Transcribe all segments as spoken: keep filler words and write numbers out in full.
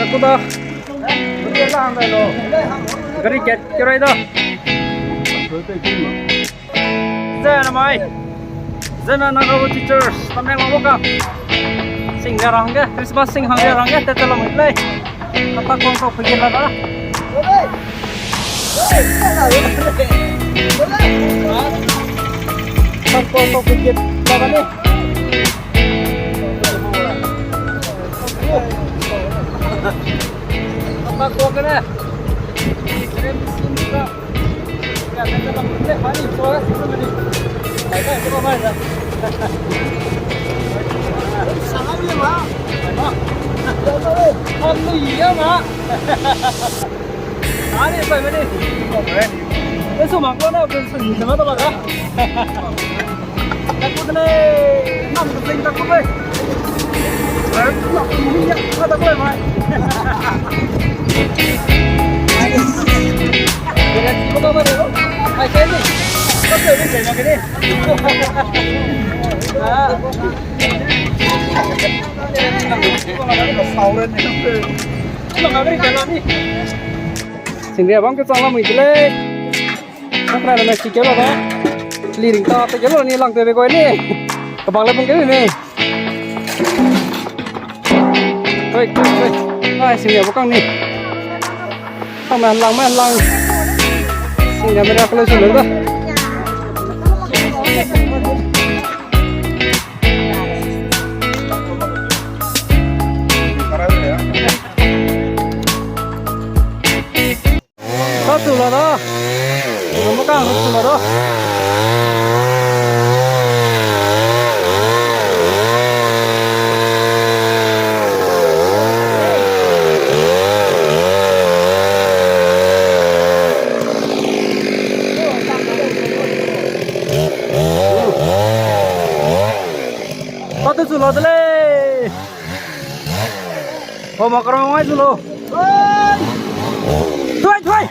Kuda. Gari kat kirai da. Zena mai. Zena Naga teachers, Tamenglong ka. Sing ga rangge, Christmas sing hangge rangge, tete lamui lei. Kata kong kau pegi la da. Kata kong kau pegi la da ni. Singria bam ke chang lamui de lei. Sakra na si ke lo da. Li ring ta te ke lo ni lang te be koi ni. Kabak le pung ke ni. Hoi, hoi, hoi. Ai, singria bukang ni. Tang me lang, me lang. Singria me ra kalo su lo da. Sa chu la da. Ngam ka chu la da. Sa chu la da lei. Ho, ma karang ngai zu lo. Thoi, thoi.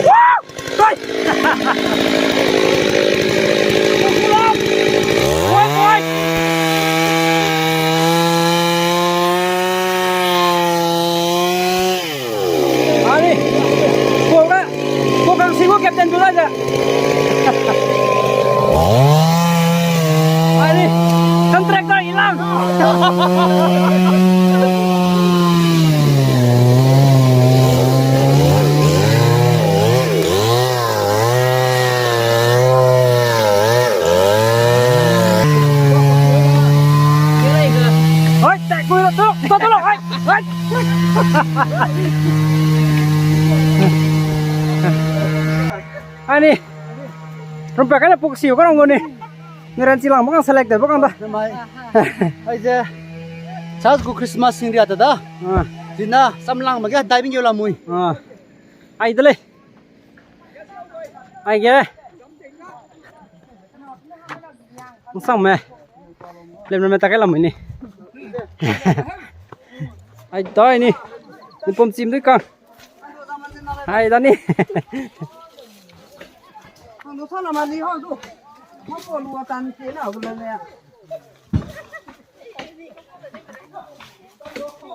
Wow! Thoi. Thoi, thoi. Ani. Ko ga, ko ga sing ko captain tu la ja. Ani, contractor ilang. Hai, tak, gui lo, tu, tu, tu, hai, hai. Ani. Rumpa kane puk siu ka rang gu ni. Ni ran chi lang bakang select de bakang da. Namai. Aize. Church gu Christmas sing ria ta da. Ah. Zina samlang ma ge diving yo lamui. Ah. Ai de lei. Ai ge. Sang me. Lem me ta kai lamui ni. Ai dai ni. Ni pom chim dui kang. Hai, Dani. Ang du sana mali ho du. Mo po lu tan ke na gu le le.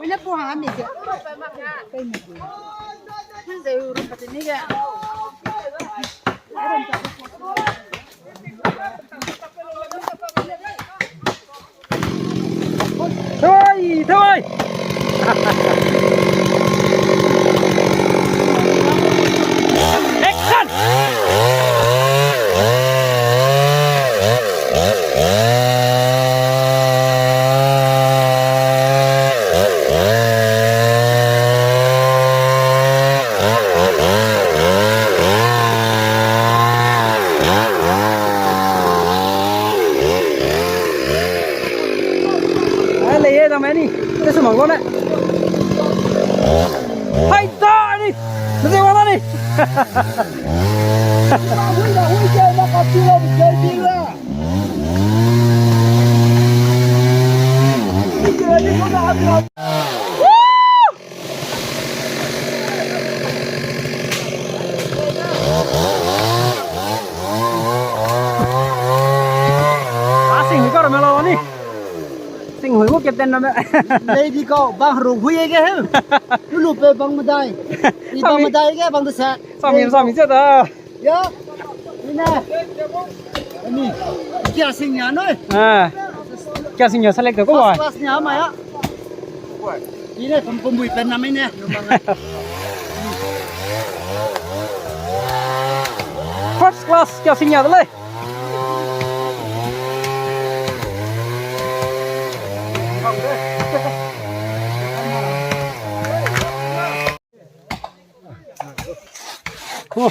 Wina po ha mi ke. Ze ru ka ni ga. Thoi, thoi. Action! Ai, lei ye, dam ni. Te su mang lo ne. Hai ta ni. Mete wala ni. Ah, sing hui kar me la ni. Sing hui gu ket Lady kau, bang ru hui ge he. Lu lu pe bang medai. I bang medai ge bang de sa. Sami, sami ze da. Ya. Ni ne. Ni. Kia sing ya noi. Ah. Kia sing ya select ko wa. First class ni ama ya. Ni ne pum pum bui pen na mai ne. First class kia sing ya de lei. Oh,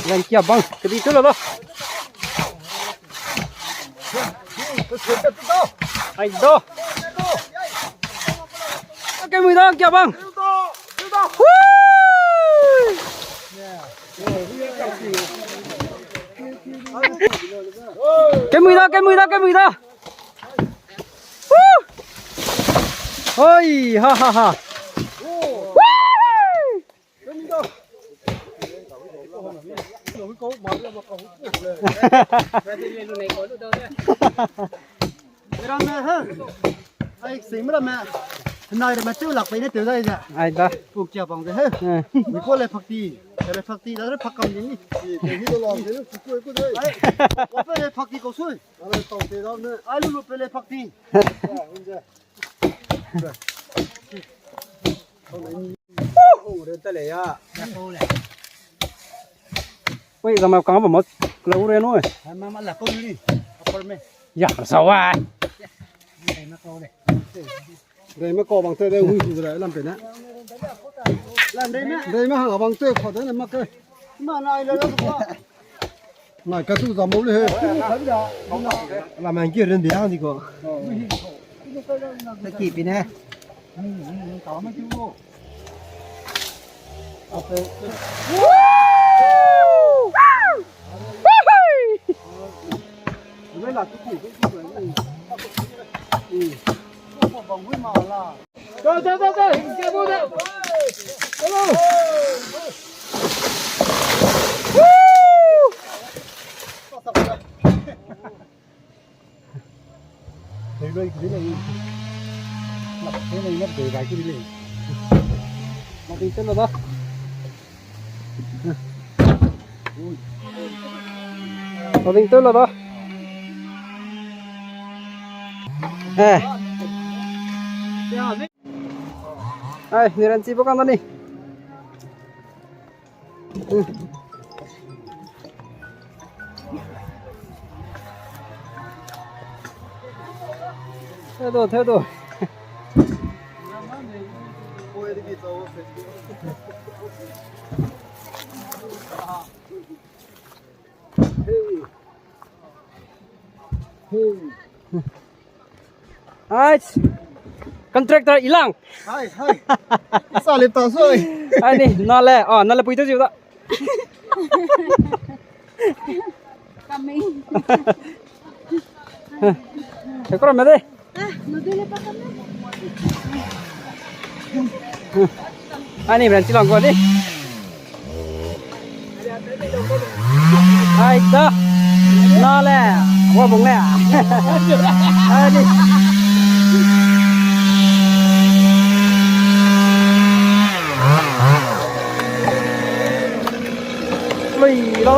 yang kia bang, kedi tu lo da. Ai do. Kemui da kia bang. Woo! Kemui da, kemui da, kemui da. Woo! Hoi, ha, ha, ha. Woo! Ramme, he. Ai, sing ramme. Nai ramme tew lak pei ne tew dai ze. Ai da. Pu kia bang ze, he. Eh. Mi ko le phakti. Le phakti, da le phakam ni. Ai, wa pe le phakti ko sui. Ai, lu lu pe le phakti. Ui, zama kang ba mat, kula ure no. Mama la ko ni, apor me. Ya, sawa. Rei me ko bang te de, ui, ui, lam pe na. Rei me ha bang te, ko de na ma ke. Ma na ai la la ko. Nai ka tu zam bau le he. La man ki ren bi hang di ko. Ta ki pi ne. Go, go, go, go. Hello. Woo! Loading tew la da. Eh. Ai, ni ran chi bo kan da ni. Tew du, tew du. Ai, contractor Ilang. Hai, hai. Sa lip ta soi. Ai ni, na le, ah, na le pui tew jiu da. Coming. Te kora me de. Ah, no de le pa kame. Ani bran chi lang ko ni. Ai da. Na le. Wa bung le. Ani. Lui lo.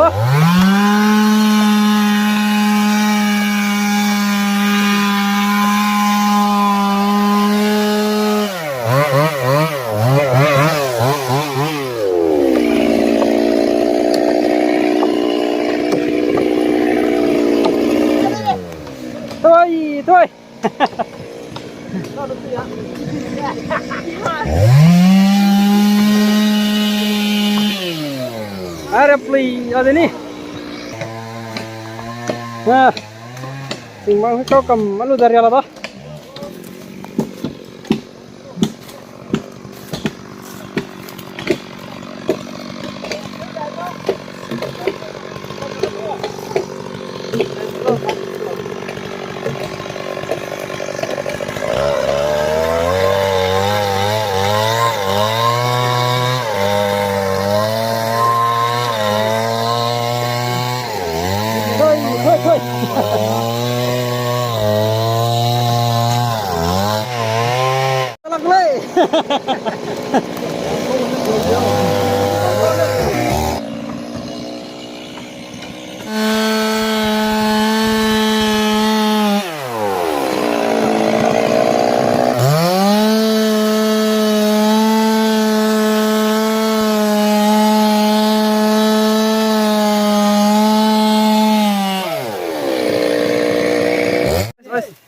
Toi, toi. Are play la de ni. Ah. Sing bang kau kam alu da ria la da.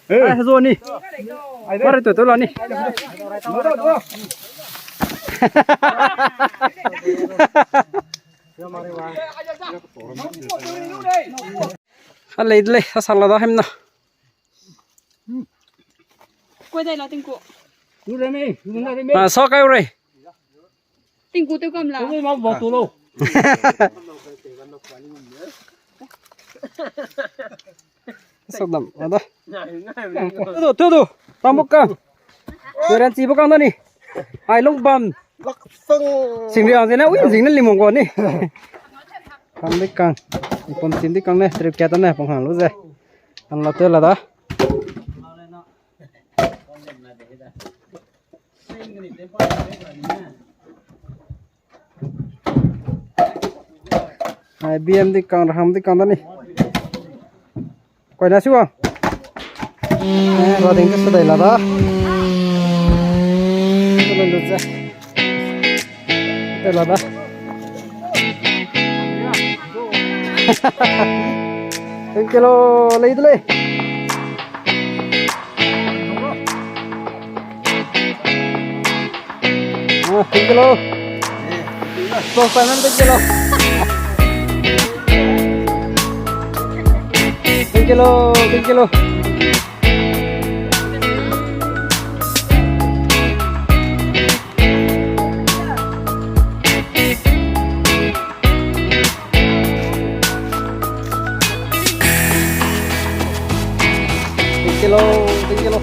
Ai, zo ni. Mare to to la ni. A lei de lei, a sala da hem na. Koi dai la tingku. Ah, sa kai rei. Tingku tew kam la. Sakdam, ada. Tudu, tudu. Tambo kang. Turan chi bo kang da ni. Ai long bam. Sing ri ang zene, ui, sing ne limong ko ni. Kang de kang. Ipon sim de kang ne, trip kat ne, pang hang lu ze. Ang la te la da. Ai, B M di kang, raham di kang da ni. Koi na siwa. Eh, ba ding ke sedai la da. Sedai lu ze. Sedai la da. Thank you lo, lei de lei. Ah, thank you lo. Close time, thank you lo. Thank you lo, thank you lo. Thank you lo, thank you lo.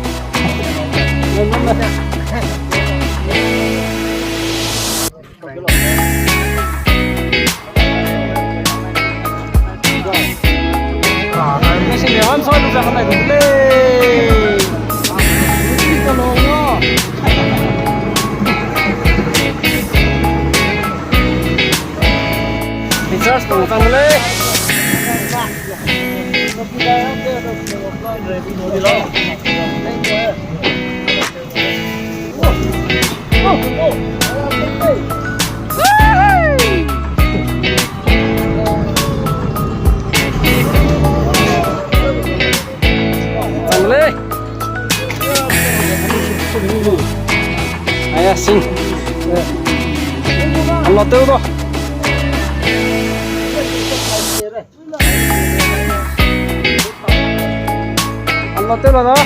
Recharge tong tang le. Tang le. Aya, sing. Ang la tew da. Ang la tew la da.